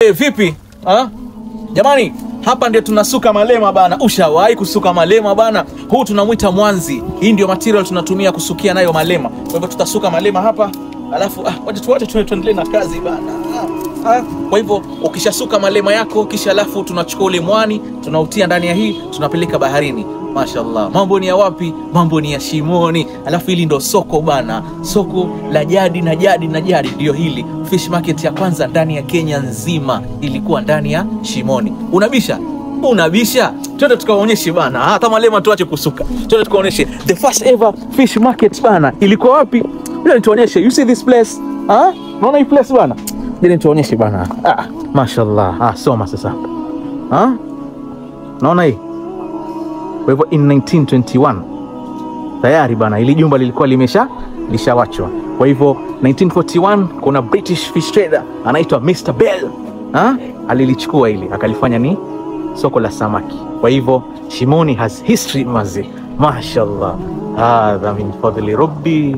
Hey, vipi ha? Jamani, hapa ndio tunasuka malema bana. Ushawahi kusuka malema bana? Huu tunamwita mwanzi. Hii ndio material tunatumia kusukia nayo malema. Kwa hivyo tutasuka malema hapa, alafu wacha tuache tuendelee na kazi bana. Kwa hivyo ukishasuka malema yako kisha alafu tunachukua ule mwani tunautia ndani ya hii, tunapeleka baharini. Mashallah, mambo ni ya wapi? Mambo ni ya Shimoni. Alafu hili ndo soko bana, soko la jadi na jadi na jadi, ndio hili fish market ya kwanza ndani ya Kenya nzima ilikuwa ndani ya Shimoni. Unabisha? Unabisha? Twende tukawaonyeshe bana, hata malema tuache kusuka, twende tukawaonyeshe the first ever fish market bana ilikuwa wapi? Ngoja nituonyeshe. You see this place? Ah, unaona hii place bana? Ngoja nituonyeshe bana. Mashallah. Soma sasa. Naona hii. Kwa hivyo in 1921 tayari bana ili jumba lilikuwa lishawachwa. Kwa hivyo 1941 kuna British fish trader anaitwa Mr. Bell. Alilichukua ili akalifanya ni soko la samaki. Kwa hivyo Shimoni has history mazi. Mashallah. Hadha min fadli rabbi.